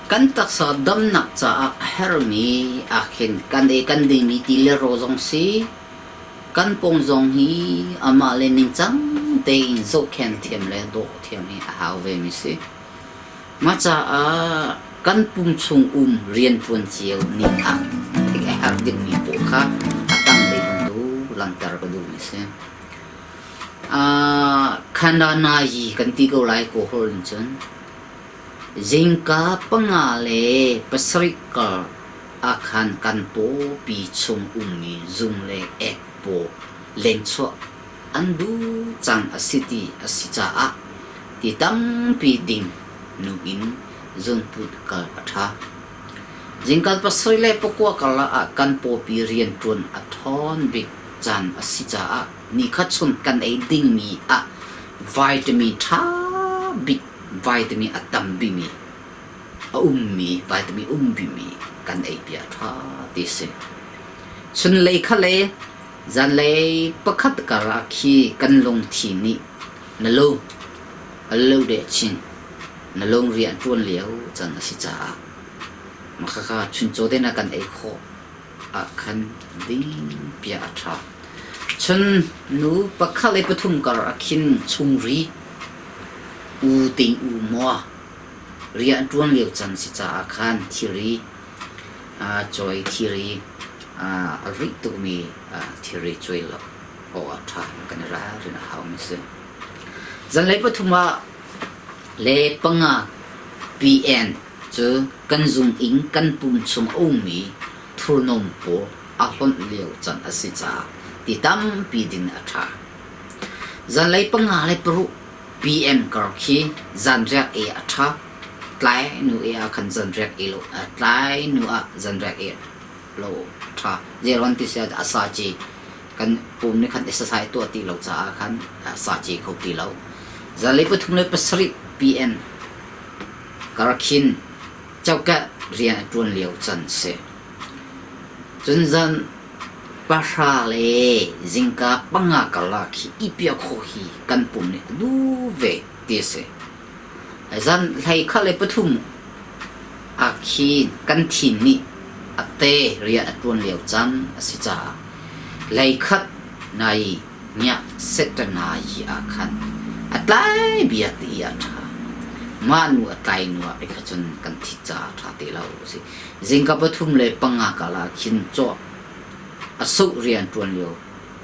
Kan taksa damnak caah a herhmi ahkhin kan ei kan dingmi ti le rawl zong si, kan pawng zong hi amah le ningcang tein zohkhenh thiam le dawh thiam hi a hau vemi si. Mah caah kan pum chung um rianṭuan cio ning ah theih a herh dingmi pawl kha a tanglei bantuk langhter ka duhmi si. Khandanayi kan ti ko lai Kawlholh in cun. Zingka 5 le 7 kar ahkhan kan pawpi chung ummi zung le ek paw lengchuah an duh cang a si ti a si caah ti tampi ding nu in zunput kal a ṭha. Zingka 7 le 9 karlak ah kan pawpi rianṭuan a ṭhawn bik caan a si caah nikhat chung kan ei dingmi ah vitamin ṭha bik vitamin a tam bikmi a ummi vitamin um bikmi kan ei bia ṭha ti a si. Chunlei kha le zanlei pakhat kar ah khi kan lungthi nih na lung a lo deh chin na lung rian ṭuan lio can a si caah makhakha chuncaw te na kan ei khawh ah khan ding bia a ṭha. Cun nu 1 le 3 kar ah khin chungri u ting u mua rian ṭuan lio can si caah khan thilri cawi thilri a rih tukmi thilri cuai lo awk a ṭha kan i ralrin a haumi si. Zanlei pathum ah le panga PN cu kan zung inn kan pum chung a ummi thurhnawm pawl a hlonh lio can a si caah ti tampi din a ṭha. Zanlei 5 le 6 PM kar khi zanriak ei a ṭha. Tlai nu ei ah khan zanriak ei lo, tlai nu ah zanriak ei lo a ṭha. Zeiruang ti si ah a sa ci kan pum nih khan exercise tuah ti lo caah khan sa ci kho ti lo. Zanlei 3 le 7 PM kar khin coka rian a ṭuan lio can si. Cun zan 10 le zingka 5 karlak khi i piah khawh hi kan pum nih a duh ve ti a si. Zan 11 le 3 ah khin kan thin nih a te rian a ṭuan lio can a si caah 11 nai ngiah setana hi ah khan a tlai bia ti a ṭha. Mah nu a tlai nu ah kha cun kan thit caah a ṭha ti lo a si. Zingka 3 le 5 kal ah khin cawh a suh rian ṭuan lio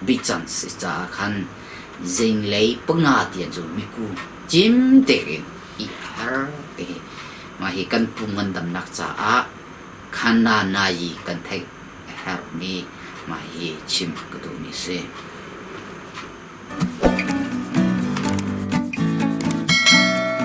bican si caah khan zinglei 5 tiang cu miku cim tein i har ti hi mah hi kan pum ngandamnak caah khana nayi kan theih a herhmi mah hi chim ka duhmi si.